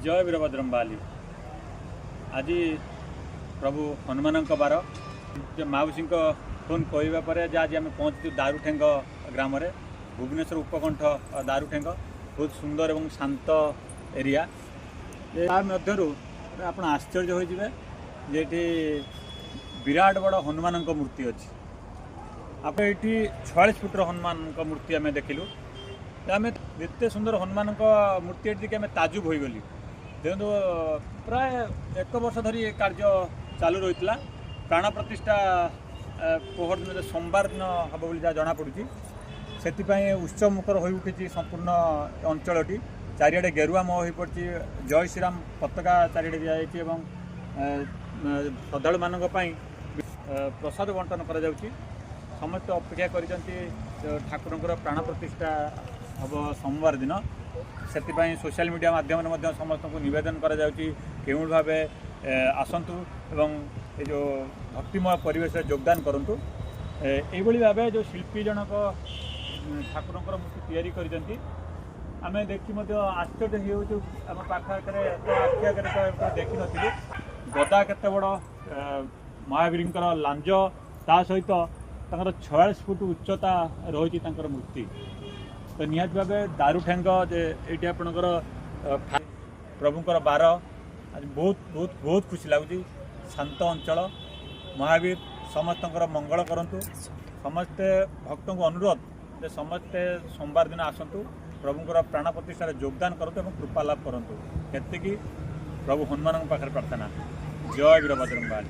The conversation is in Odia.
ଜୟ ବୀରଭଦ୍ରମ୍ବାଲି। ଆଜି ପ୍ରଭୁ ହନୁମାନଙ୍କ ବାର। ଯେ ମାଉସୀଙ୍କ ଫୋନ୍ କହିବା ପରେ ଯେ ଆଜି ଆମେ ପହଞ୍ଚିଛୁ ଦାରୁଠେଙ୍ଗ ଗ୍ରାମରେ, ଭୁବନେଶ୍ୱର ଉପକଣ୍ଠ ଦାରୁଠେଙ୍ଗ। ବହୁତ ସୁନ୍ଦର ଏବଂ ଶାନ୍ତ ଏରିଆ। ତା ମଧ୍ୟରୁ ଆପଣ ଆଶ୍ଚର୍ଯ୍ୟ ହୋଇଯିବେ ଯେ ଏଠି ବିରାଟ ବଡ଼ ହନୁମାନଙ୍କ ମୂର୍ତ୍ତି ଅଛି। ଆପଣ ଏଇଠି 46 ଫୁଟର ହନୁମାନଙ୍କ ମୂର୍ତ୍ତି ଆମେ ଦେଖିଲୁ। ଆମେ ଏତେ ସୁନ୍ଦର ହନୁମାନଙ୍କ ମୂର୍ତ୍ତି ଏଠି ଦେଖି ଆମେ ତାଜୁବ ହୋଇଗଲି। ଦେଖନ୍ତୁ, ପ୍ରାୟ 1 ବର୍ଷ ଧରି ଏ କାର୍ଯ୍ୟ ଚାଲୁ ରହିଥିଲା। ପ୍ରାଣ ପ୍ରତିଷ୍ଠା ପହରଦିନ ସୋମବାର ଦିନ ହେବ ବୋଲି ଯାହା ଜଣାପଡ଼ୁଛି। ସେଥିପାଇଁ ଉତ୍ସବମୁଖର ହୋଇ ଉଠିଛି ସମ୍ପୂର୍ଣ୍ଣ ଅଞ୍ଚଳଟି। ଚାରିଆଡ଼େ ଗେରୁଆ ମୟ ହୋଇପଡ଼ିଛି। ଜୟ ଶ୍ରୀରାମ ପତାକା ଚାରିଆଡ଼େ ଦିଆଯାଇଛି ଏବଂ ଶ୍ରଦ୍ଧାଳୁମାନଙ୍କ ପାଇଁ ପ୍ରସାଦ ବଣ୍ଟନ କରାଯାଉଛି। ସମସ୍ତେ ଅପେକ୍ଷା କରିଛନ୍ତି ଠାକୁରଙ୍କର ପ୍ରାଣ ପ୍ରତିଷ୍ଠା ହେବ ସୋମବାର ଦିନ। ସେଥିପାଇଁ ସୋସିଆଲ ମିଡ଼ିଆ ମାଧ୍ୟମରେ ମଧ୍ୟ ସମସ୍ତଙ୍କୁ ନିବେଦନ କରାଯାଉଛି କେଉଁ ଭାବେ ଆସନ୍ତୁ ଏବଂ ଏ ଯେଉଁ ଭକ୍ତିମୟ ପରିବେଶରେ ଯୋଗଦାନ କରନ୍ତୁ। ଏଇଭଳି ଭାବେ ଯେଉଁ ଶିଳ୍ପୀ ଜଣକ ଠାକୁରଙ୍କର ମୂର୍ତ୍ତି ତିଆରି କରିଛନ୍ତି, ଆମେ ଦେଖି ମଧ୍ୟ ଆଶ୍ଚର୍ଯ୍ୟ ହେଇଯାଉଛୁ। ଆମ ପାଖ ଆଖରେ ଆଖି ଆଗରେ ତ ଦେଖିନଥିଲୁ। ଗଦା କେତେ ବଡ଼, ମହାବୀରଙ୍କର ଲାଞ୍ଜ, ତା ସହିତ ତାଙ୍କର 46 ଫୁଟ ଉଚ୍ଚତା ରହିଛି ତାଙ୍କର ମୂର୍ତ୍ତି। ତ ନିହାତି ଭାବେ ଦାରୁଠେଙ୍ଗ ଯେ ଏଇଠି ଆପଣଙ୍କର ପ୍ରଭୁଙ୍କର ବାର, ଆଜି ବହୁତ ବହୁତ ବହୁତ ଖୁସି ଲାଗୁଛି। ଶାନ୍ତ ଅଞ୍ଚଳ। ମହାବୀର ସମସ୍ତଙ୍କର ମଙ୍ଗଳ କରନ୍ତୁ। ସମସ୍ତେ ଭକ୍ତଙ୍କୁ ଅନୁରୋଧ ଯେ ସମସ୍ତେ ସୋମବାର ଦିନ ଆସନ୍ତୁ, ପ୍ରଭୁଙ୍କର ପ୍ରାଣ ପ୍ରତିଷ୍ଠାରେ ଯୋଗଦାନ କରନ୍ତୁ ଏବଂ କୃପା ଲାଭ କରନ୍ତୁ। ଏତିକି ପ୍ରଭୁ ହନୁମାନଙ୍କ ପାଖରେ ପ୍ରାର୍ଥନା। ଜୟ ବୀରଭଦ୍ରମ୍ବାଲି।